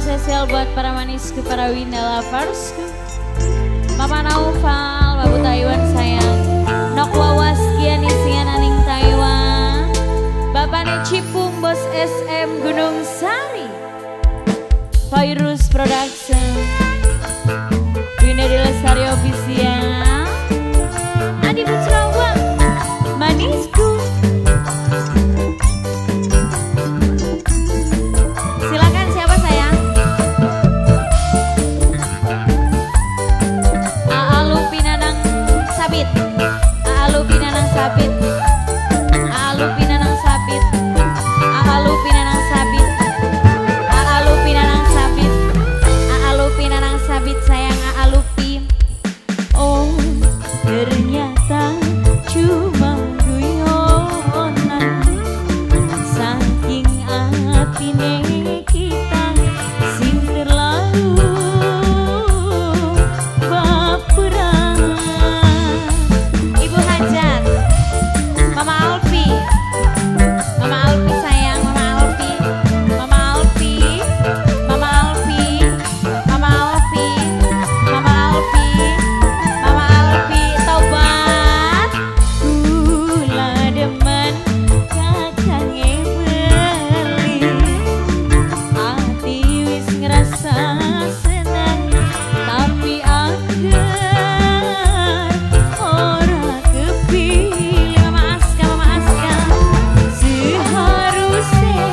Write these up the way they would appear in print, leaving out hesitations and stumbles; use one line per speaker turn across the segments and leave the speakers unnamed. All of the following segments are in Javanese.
Spesial buat para manisku, para Winda Loversku, Mama Naufal, Babu Taiwan sayang, Nok Wawas Kian Isian Aning Taiwan, Bapak Necipung Bos SM Gunung Sari, Virus Production, Winda Lestari Official, Adi Putrawa, manisku. Silakan siapa sayang? Aalu Pinanang Sabit, Aalu Pinanang Sabit, Aalu Pinanang Sabit, Aalu Pinanang Sabit, Aalu Pinanang Sabit, Aalu Pinanang Sabit sayang Aalupi. Oh ternyata cuma guyonan, saking atine kita sing terlalu baperan. Ibu Hajat, Mama Alfi, Mama Alfi sayang, Mama Alfi, Mama Alfi, Mama Alfi, Mama Alfi, Mama Alfi, Mama Alfi, tobat. Kula demen kakange beli, ati wis ngerasa seneng, tapi angger ora kepilih. Mama Aska, Mama Aska, seharusnya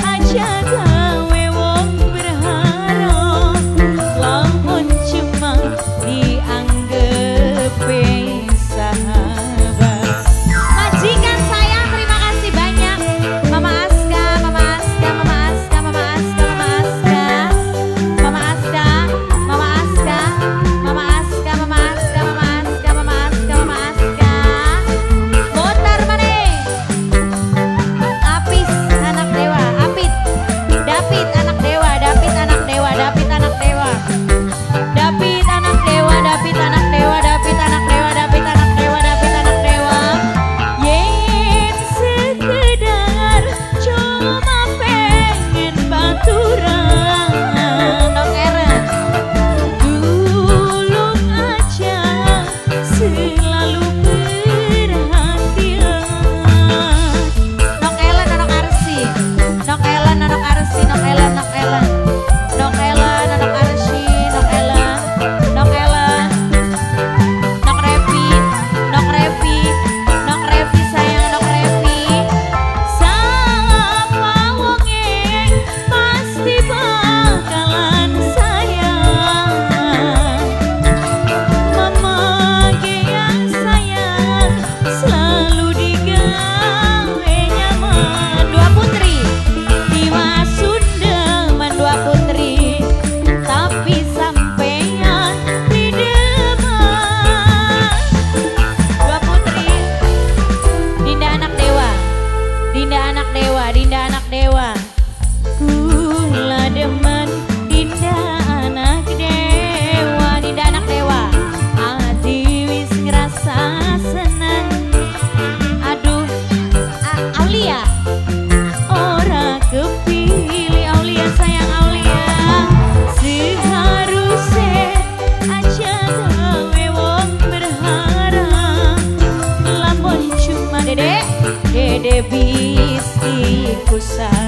aja gawe wong berharap, lamun cuma dianggep sahabat. Majikan sayang, terima kasih banyak. Mama Aska, Mama Aska, Mama Aska, Mama Aska, Mama Aska, Mama Aska, Mama Aska, Mama Aska, Mama Aska, Mama Aska, Mama Aska, Mama Aska. Motor mana? Apis anak dewa, Apit, David anak dewa, David anak dewa, David anak dewa, David anak dewa, David anak dewa, David anak dewa, David anak dewa, David anak dewa. Yen sekedar cuma pengen baturan, Dok Eren, tulung aja selalu perhatian. Nok Ellen, Nok Arsi, Nok Ellen, Nok Arsi, Nok Ellen, Nok Ellen, Nok Ellen, Nok Arsi, Nok Ellen, Nok Ellen, Nok Revi, Nok Revi, Nok Revi sayang, Nok Revi. Sapa wonge pasti bakalan sayang, Mama yang sayang selalu digawe nyaman. Dua putri Dimas Sundeman, dua putri, tapi sampean dideman. Dua putri, Dinda anak dewa, Dinda anak dewa, Dinda anak dewa. Kula demen Dinda anak dewa, Dinda anak dewa. Ati wis ngerasa seneng. Aduh, Aulia, ora kepilih. Aulia sayang, Aulia. Seharusnya aja gawe wong berharap, lamun cuma dede, dede biskiku sayang.